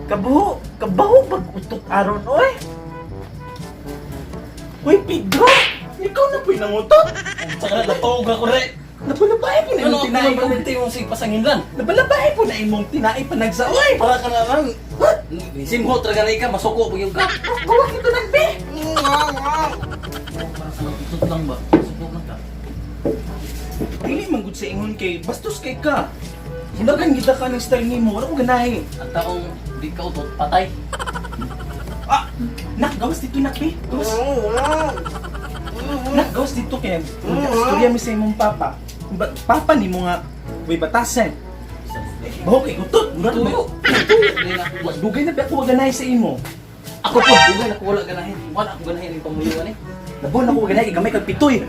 Kabuho, kabaho bag utot aron oy. Uy, Pedro! Ikaw na po'y nangutot! Saka na natawag ako re. Nabalabay po na Ano imong ako tinai. naman yung sig pasanginlan? Nabalabay po na imong tinai panagsa oy. Para ka na lang. Simho talaga na ikaw, masuko pag yung ka. Gawa kito nagbe. Para sa utot lang ba? Suko lang ka. Dili man gud sa ingon kay bastos kay ka. Hulagan gid ka ng style nimo, wala ko ganahi. Ang taong di ka utot, patay. Ah, nak gawas dito nak be. Gawas. Nak gawas dito kay istorya mi sa imong papa. Papa nimo nga way batasan. Baho kay utot, murag ba? Tuyo. Hindi na ako. Dugay na ba ako ganahi sa imo? Ako po, dugay na ako wala ganahin. Wala ako ganahin yung pamuyuan eh. Labaw na ko ganahi gamay kag pitoy.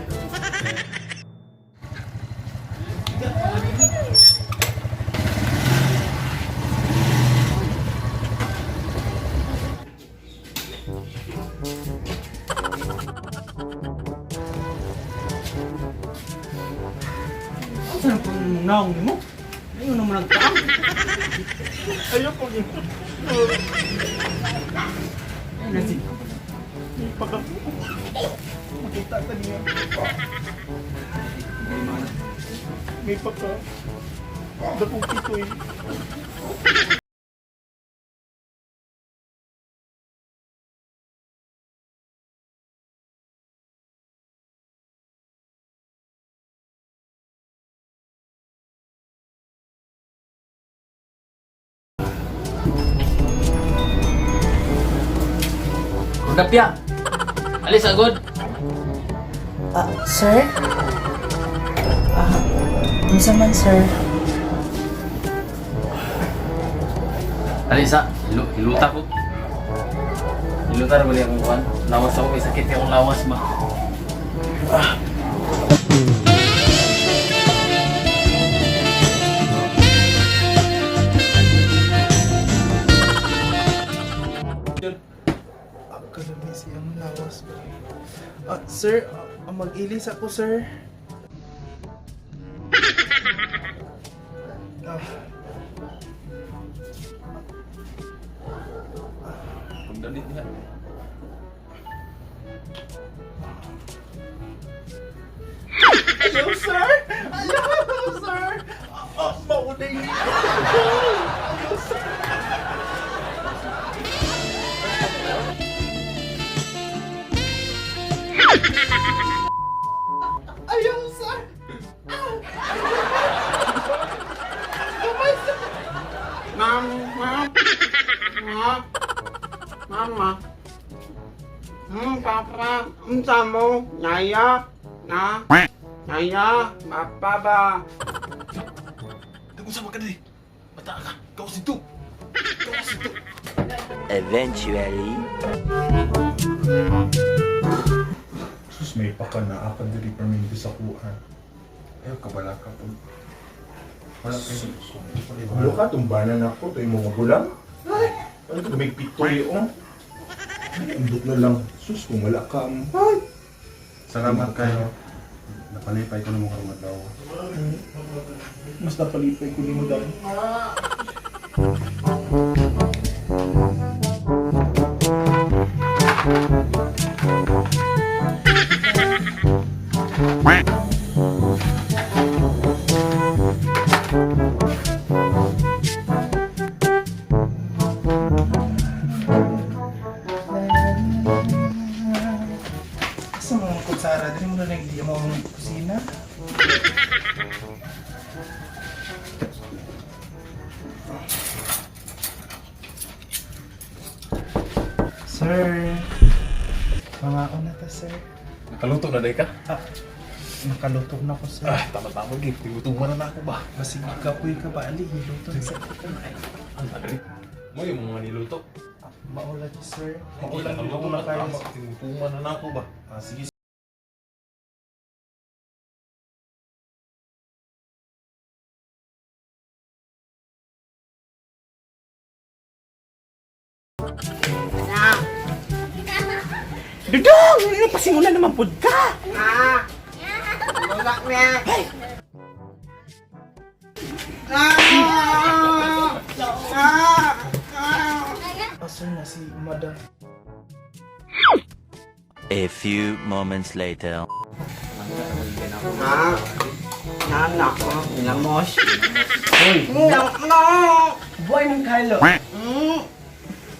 Saan po yung naong nimo? Ayun naman ang taang. Ayoko yun. Nasi. May pag Makita ka niya. May pagka. Dakong pitoy. Kudapya. Alis agod. Ah, sir? Ah, unsa man, sir? Alis ha. Hiluta ko. Hiluta ra bali akong kuan. Lawas ako, may sakit akong lawas ba. Kalami siyang lawas. Ah, sir, mag-ilis ako, sir. Ah, Pagdalit niya. Ayaw, sir! Ayaw, sir! Ah, maunay niyo. Ayaw, sir! Ayaw, sir! Gamay, sir! Mama. Ma. Mama. Papa. Unsa mo? Naya. Na. Naya. Papa ba? Nag-usap ka dali. Bata ka. Gawas dito. Gawas dito. Eventually. Sus, may paka na apan diri perminti sa kuan. Ayaw, kabala ka po. Wala kayo. Wala ka, tumbanan ako. Ito yung mga gulang. Ay, ano ito, may pitoy, oh. Ay, ambot na lang. Sus, kung wala ka, ay. Salamat kayo. Napalipay ko ng mga karong adlaw. Mas napalipay ko ni mo dahil. Asa mga kutsara? Dili mo na lang di mo ang kusina. Sir, mga na ta, sir. Nakaluto na day ka? Ah, nakaluto na ko, sir. Ah, tama-tama gid. Tigutuman na ako ba? Basig kapoy ka ba, ali? Hiluto na sa Ang tagal. Mo yung mga niluto. Maula ko, sir. Maula Maula na kayo. Tigutuman na ako ba? Ah, sige, Dudong! Ano pasimula naman pud ka? Ah. Wala na. Ay! Ah. Ah. Ah. Asa na si Madam? A few moments later. Na, nana ko, lamos. Hoy, No! buhay mong kalo.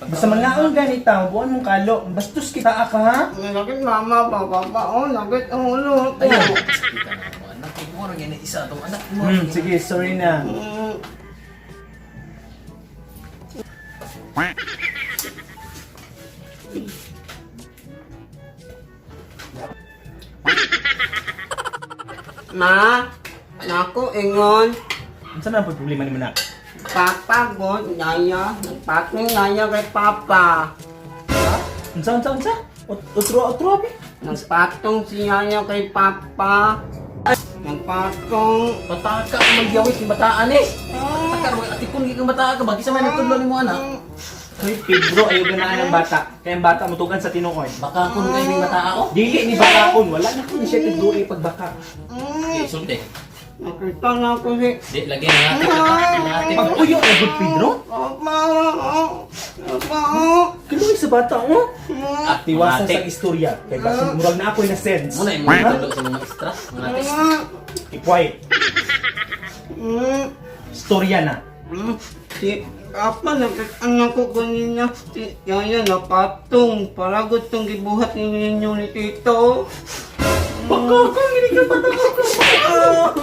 Basta mangaon ganita, buhay mong kalo. Bastos kita ka ha? Sakit mama, papa, pa, oh, sakit ang ulo. Kita na ako anak. Mo ra gyud isa atong anak mo. Sige, sorry na. Ma, nako ingon, Unsa man ang problema nimo na? papa god, naya, nagpatong naya kay papa. Ha? Unsa unsa unsa? Otro otro be? Nagpatong si yaya kay papa. Nagpatong. Bataka ka magyawit ni bataan eh. Bataka mo atikon gyud kang bataa ka ba kisa may nagtudlo nimo anak. Hoy, Pedro, ayaw ganaan ang bata. Kaya ang bata mutugan sa tinuod. Baka kun kay ning bataa ko. Dili ni bakakon, wala na ko ni siya tigduay pagbaka. Di sulti. Nakita na ako si Di lagi na natin natin. Pagpuyo na good Pedro. Papa. Papa. Kiluoy sa bata oh. Ah, Tiwasan ate. sa istorya. Kay basin murag na ako'y na sense. Muna yung mga tudlo sa mga maestra, mga ate. Ipuay. Istorya na. Si Papa, nakita na ko kanina si Yaya napatong. Paragot tong gibuhat ninyo ni Tito. Bakakon gini ka bata ko.